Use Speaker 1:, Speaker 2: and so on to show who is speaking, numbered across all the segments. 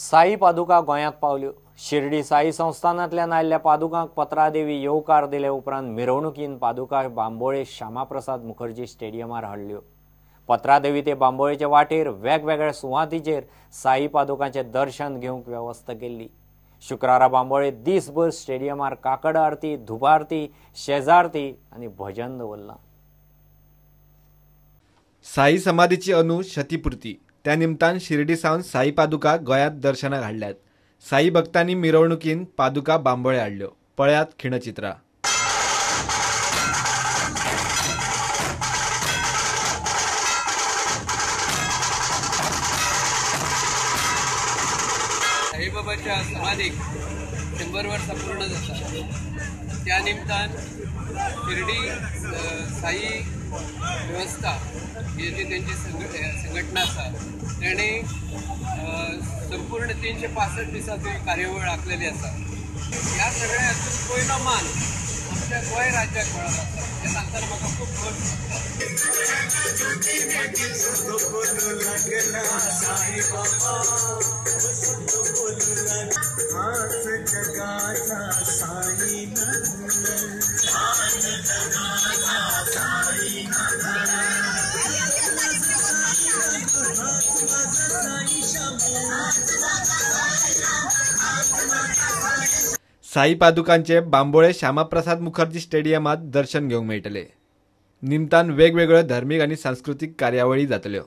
Speaker 1: साई पादुका गोंयांत पावल्यो. शिर्डी साई संस्थानांतल्यान आयिल्ल्या पादुकांक पत्रादेवी येवकार दिले उपरांत मिरवणुकीन पादुका बांबोळे श्यामाप्रसाद मुखर्जी स्टेडियमार हाडल्यो. पत्रादेवी ते बांबोळेचे वाटेर वेगवेगळ्या सुवातीचेर साई पादुकांचें दर्शन घेवंक वेवस्था केल्ली. शुक्रारा बांबोळे दीसभर स्टेडियमार काकड आरती, धुपारती, शेजारती आनी भजन दवरलां.
Speaker 2: साई समाधीची अनु शतीपुर्ती त्या निमतान शिर्डी सावन साई पादुका गोंयांत दर्शनाक हाडल्यात. साई भक्तांनी मिरवणुकीन पादुका बांबोळे हाडल्यो. पळयात खिणचित्रां.
Speaker 3: साईबाबाच्या समाधीक 100 वर्सां पूर्ण जाता त्या निमतान शिर्डी साई वेवस्था ही जी तेंची संघटना आसा तेणी संपूर्ण 365 दिसांची कार्यावळ आखलेली आसा. ह्या सगळ्या हातूंत पयलो मान आमच्या गोंय राज्याक मेळत आसा हें सांगतना म्हाका खूब खोस दिसता.
Speaker 2: साई पादुकांचे बांबोळे श्यामाप्रसाद मुखर्जी स्टेडियमात दर्शन घेवंक मेळटले. निमतान वेगवेगळ्यो धर्मीक आनी सांस्कृतीक कार्यावळी जातल्यो.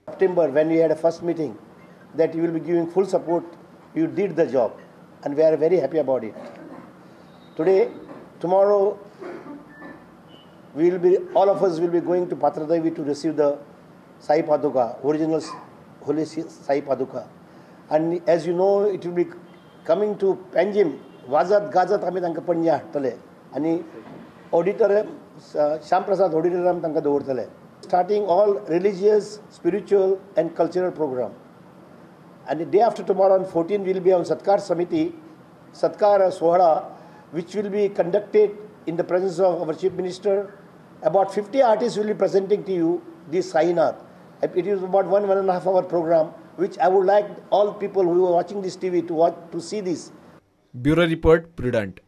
Speaker 4: September when we had a first meeting that you will be giving full support, you did the job and we are very happy about it. Today, tomorrow we will be, all of us will be going to Patradevi to receive the Sai Paduka, original holy Sai Paduka. And as you know, it will be coming to Panjim. वाजत गाजत आमी तांकां पणजे हाडटले आनी auditorium Shyamprasad auditorium तांकां दवरतले. Starting all religious, spiritual and cultural program. आनी day after tomorrow on 14 will be on Satkar Samiti, Satkar Sohala, which will be conducted in the presence of our Chief Minister. About 50 artists will be presenting to you this Sainath. It is about 1.5 hour program, which I would like all people who are watching this TV to watch, to see this.
Speaker 2: Bureau report, Prudent.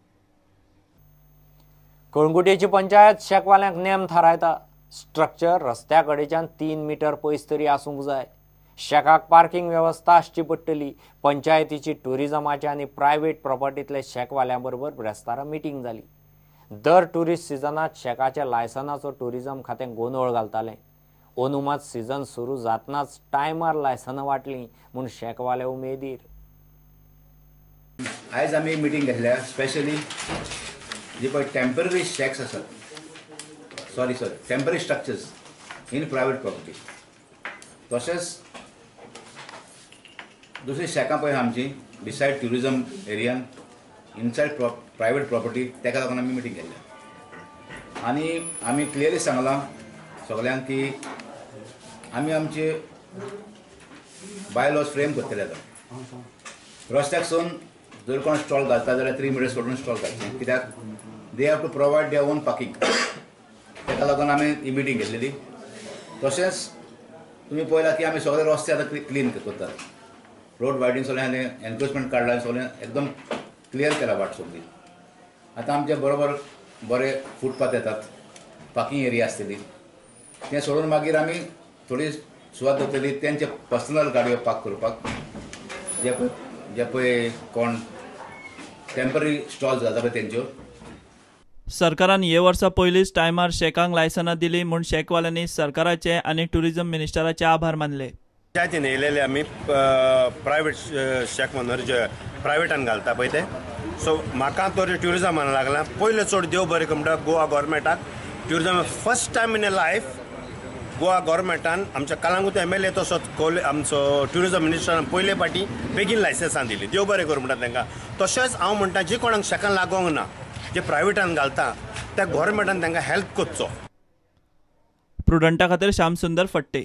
Speaker 1: कळंगुटेची panchayat शेकवाल्यांक नेम थारायता. Structure रस्त्या कडेच्यान 3 metre पयस तरी आसूंक जाय. शेकाक parking वेवस्था आसची पडटली. पंचायतीची ट्युरिजमाच्या आनी प्रायव्हेट प्रॉपर्टीतले शेकवाल्यां बरोबर ब्रेस्तारा मिटींग जाली. दर ट्युरिस्ट सिजनात शेकाच्या लायसनाचो ट्युरिजम खातें गोंदळ घालतालें. अंदू मात सिजन सुरू जातनाच टायमार लायसनां वांटलीं म्हूण शेकवाले उमेदीर.
Speaker 5: आयज आमी मिटींग घेतल्या स्पेशली जे पळय टेम्पररी शॅक्स आसात, sorry temporary structures in private property, तशेंच दुसरी शॅकां पळय आमची बिसायड ट्युरिजम एरियान इनसायड प्रायवेट प्रॉपर्टी, ताका लागून आमी मिटींग घेतल्या. आनी आमी क्लियरली सांगलां सगल्यांक की आमी आमचे बायलॉज फ्रेम करतले. आतां रस्त्याक सून जर कोण स्टॉल घालता जाल्यार 3 मिटर सोडून स्टॉल घालचें, कित्याक they have to provide their own parking. ताका लागून आमी ही मिटींग घेतलेली. तशेंच तुमी पळयलां की आमी सगळे रस्ते आतां क्लीन करतात, रोड वायडींग सगळें आनी एनक्रोचमेंट काडलां, सगळें एकदम क्लियर केला वाट सगळी. आतां आमचे बरोबर बरे फुटपाथ येतात, पार्किंग एरिया आसतली, तें सोडून मागीर आमी थोडी सुवात दवरतली तेंचे पर्सनल गाडयो पार्क करपाक, जे पळय कोण टेम्पररी स्टॉल्स घालता पळय तेंच्यो.
Speaker 6: सरकारान हे वर्सा पयलींच टायमार शेकांक लायसनां दिली म्हूण शेकवाल्यांनी सरकाराचे आनी ट्युरिजम मिनिस्टराचे आभार मानले.
Speaker 7: पंचायतीन येयलेले आमी प्रायवेट शॅक म्हणून जे प्रायवेटान घालता पळय ते, सो म्हाका तर ट्युरिजमान लागला पयलें चड देव बरें म्हणटा Goa गव्हर्मेंटाक. Tourism first time in a life Goa गव्हर्मेंटान आमच्या कलांगूट एम एल ए तसोच आमचो ट्युरिजम मिनिस्टरान पयले फावटी बेगीन लायसन्सां दिली, देव बरें करूं म्हणटा तांकां. तशेंच हांव म्हणटा जे कोणाक शॅकान लागोंक ना, जे प्रायवेटान घालता त्या गव्हर्मेंटान तांकां हेल्प करचो.
Speaker 6: प्रुडंटा खातीर श्यामसुंदर फट्टे.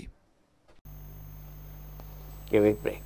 Speaker 1: Give a break.